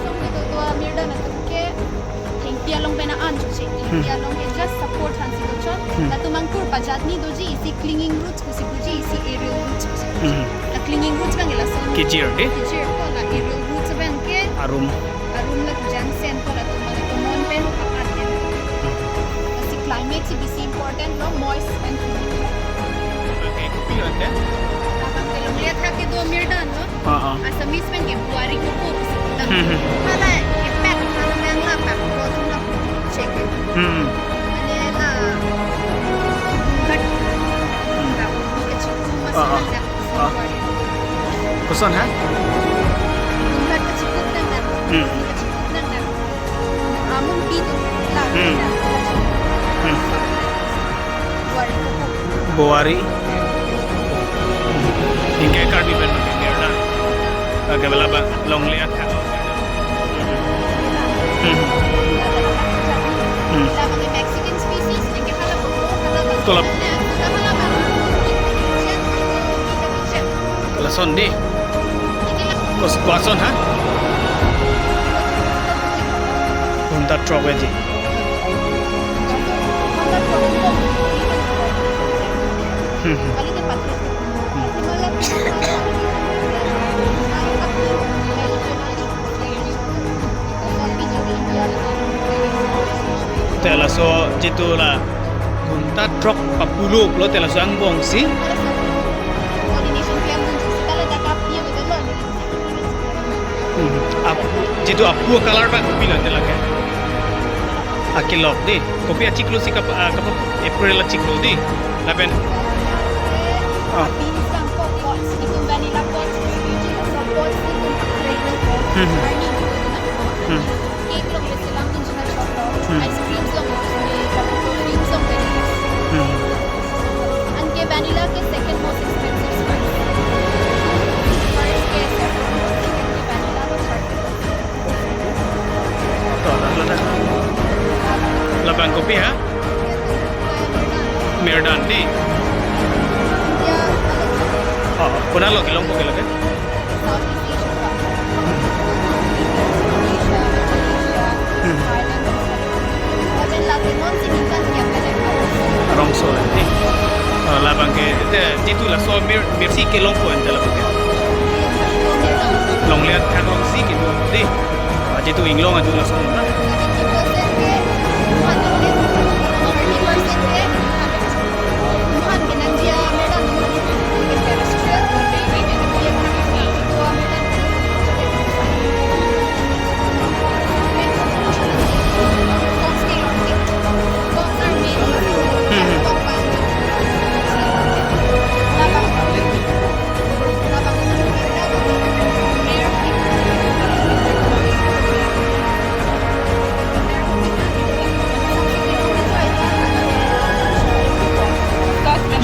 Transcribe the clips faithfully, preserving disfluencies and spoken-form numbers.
Song itu dua Mirdan atum ke thengpi along pen an chokche. Thengpi along ke just support aphansi dochot. Hmm. Latum angkur pajatni doji, isi clinging roots pusi puji, isi aerial roots pusi puji. Hmm. La clinging roots abang ke lason. Kejir, eh? Kejir ko, la aerial roots abang ke arum. Arum la kejang sen ko, latum abang ke tomon pen apat pen. Hmm. Lasi climate si bisi important lo, moist and humid. Okay, kopi lo ante? Labang ke longle athak kedo Mirdan lo. Ah, ah. Assamese pen ke Buari kuku. Hmm, hmm. Hala epek, hala mangla pak, ko tum la check. Hmm. Hala la gat. Hmm. La umi kachikuk mas Ah, ah. Nang. Ah. Koson ha? Gat kachikuk nang nang. Hmm. Kachikuk nang nang. Amun pi tu la. Hmm. Hmm. Buari kuku. Buari. Anke Karbi pen Mirdan. Okay, labang longle athak. Hmm. Hmm. Mexican species, anke hala kuku, hala Kolap. Hala Lason di. Kos-, koson ha? Ghunta throk aji. Hmm, hmm. Te laso jitu la ghunta throk papulo pulo te laso angbong si. Hmm. Ap-, jitu apu color abang kopi lo te lake? Akelok di. Kopi achiklo si kap-, ah, kap-, April achiklo di. Lapen. Ah. Hmm. Hmm. Cake along restaurant along jina choklo. Hmm. Ice creams along, eh, cake along, drinks along, very nice. Hmm. Anke vanilla ke second most expensive spice. First ke saffron, second ke vanilla, third ke coffee. To, lalu dah. Labang kopi ha? Mirdan di. Oh, konat lo kelongpo ke lake? Southeast Asia, Indonesia, Malaysia, Thailand, Vietnam. Lapen lapen non si ningkan siap ada. Rongso lagi. Ah, labang ke, te, jitu laso mir-, mirsi kelongpo ante labang ke. Longle athak along si kelong di. Ah, jitu inglong atu laso.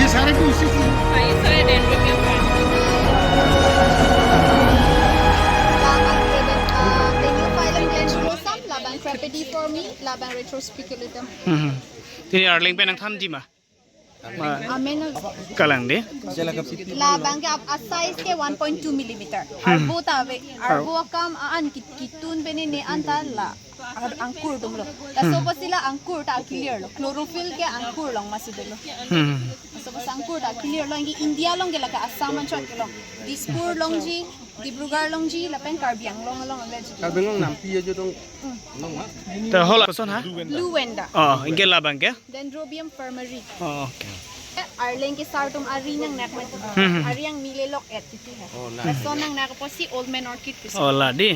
ये सारे भी उसी से। Labang, uh, the new phylum Glangurosam, labang Crapidiforme, labang Retrospiculatum. Hmm. Pini arleng pen nangthanji ma? Ma. Amen. Kalang de. Labang ke ap-, a size ke one point two millimeter. Hmm. Arvo ta ave. Arvo akam an kit-, kitun pen ne an ta la. Ar-, angkur atum lo. Laso apotsi la angkur ta clear lo. Chlorophyll ke angkur along masi dolo. Hmm. Laso apotsi angkur ta clear lo. Anke India along ke lake Assam anchot kelong. Dispur alongji, Dibrugarh alongji, lapen Karbi Anglong along aveji. Karbi Anglong nampi ajo dong. Hmm. Ta hala koson ha? Blue Vanda. Oh, anke labang ke? Dendrobium furneri. Oh, okay. Arleng ke sar atum ari nangnak mati. Hmm, hmm. Ari yang mile lok et titi ha. Oh, nice. Lason nangnak apotsi old man orchid pusi. Oh, la di.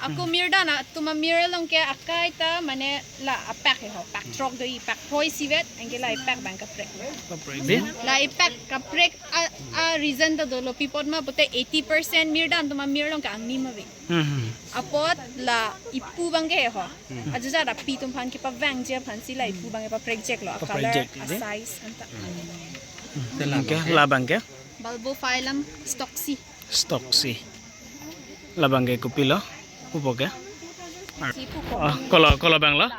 Ako Mirdan atum amir along ke akaita mane la apak he ho, pak throk do-i, pak phoi isivet, anke la ipak abang kaprek. Kaprek di? La ipak kaprek a, a reason ta dolo, pi apot ma pulote eighty percent Mirdan atum amir along ke angnim ave. Hmm. Apot la ipu abang ke he ho. Hmm. Ajo jat api atum aphan kepavangji aphansi la ipu abang kepaprekjek lo, a color, Paprekjek, a di? Size anta. Hmm. Anke labang ke? Bulbophylum stocksii. Stocksii. Labang ke kopilo? Pupo ke? Si pupo. Oh, kolo, kolo abang lo?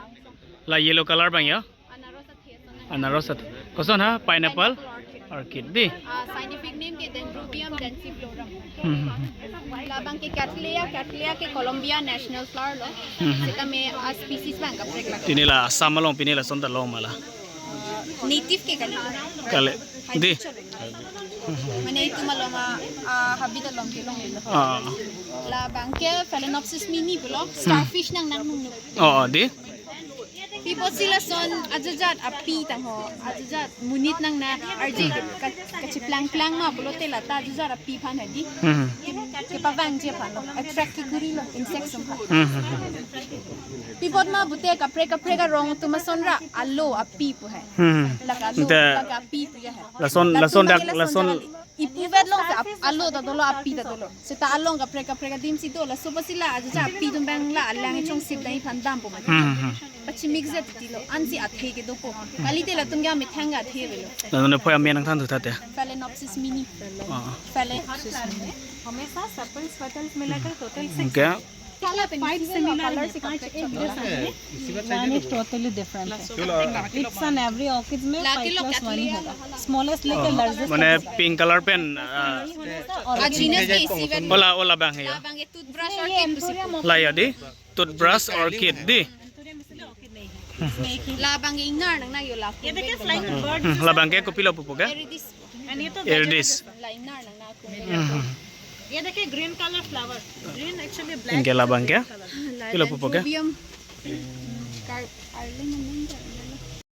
La yellow color abang ya? Anaros athe. Anaros athe. Koson ha? Pineapple? Pineapple orchid. Orchid dei. Ah, scientific name ke Dendrobium densiflorum. Hmm. Labang ke Cattleya, Cattleya ke Colombia national flower lo. Hmm. Seta me a species bang kaprek la. Pini la Assam along, pini lason ta long ma la. Native ke kali. Kali. Dei. Mane itum along a, ah, habit along kelong lo. Ah. Labang ke Phalaenopsis mimi pulo, starfish nang nang nung. Oh, dei. Pi apotsi lason ajajat api tangho, ajajat monit nang na arje ka, kachiplangplang ma pulote lata ajajat api aphan hadi. Hmm. Kepavangji aphan lo, attract kekuri lo, insects aphan. Hmm. Pi apot ma pute kaprek kaprek arong atum asonra alo api pu hai. Hmm. Lake alo, te lake api pu ya hai. Lason, latum lason dak, ke lason lason dak kali. Ipuvet along ke ap-, alo ta dolo, api ta dolo. Seta along kaprek kaprek adim si do, laso apotsi la ajajat api atum bang la alang chong sip dai aphan dampo ma. Hmm, hmm. Pachimik jat titi lo, ansi athe kedopo. Kalite latum ke amethang ke athe avelo. Latum ne phoi amen nangthan thu tha te. Phalaenopsis mimi. Ah. Phalaenopsis mimi. हमेशा sepals petals मिलाकर total six. Okay. Five similar है, पांच एक जैसा है। One is totally different है। It's an every orchid में lake five lo plus one ही Cattleya होगा। Smallest लेके largest तक। Mane pink color pen, ah, और a genus ke isi vet. Ola, ola bang ya. Labang ke toothbrush orchid pusi pu. La ya dei. Toothbrush orchid dei. Labang ke ingnar nang na yo la. ये देखिए, flying bird। Hmm, labang ke kopilo pupo ke? Aridis. And ये तो Aridis। La ingnar nang na ko. Hmm. ये देखिए, green color flower। Green actually black। Anke labang ke? Kopilo pupo ke? Dendrobium. Car-, arling nang na.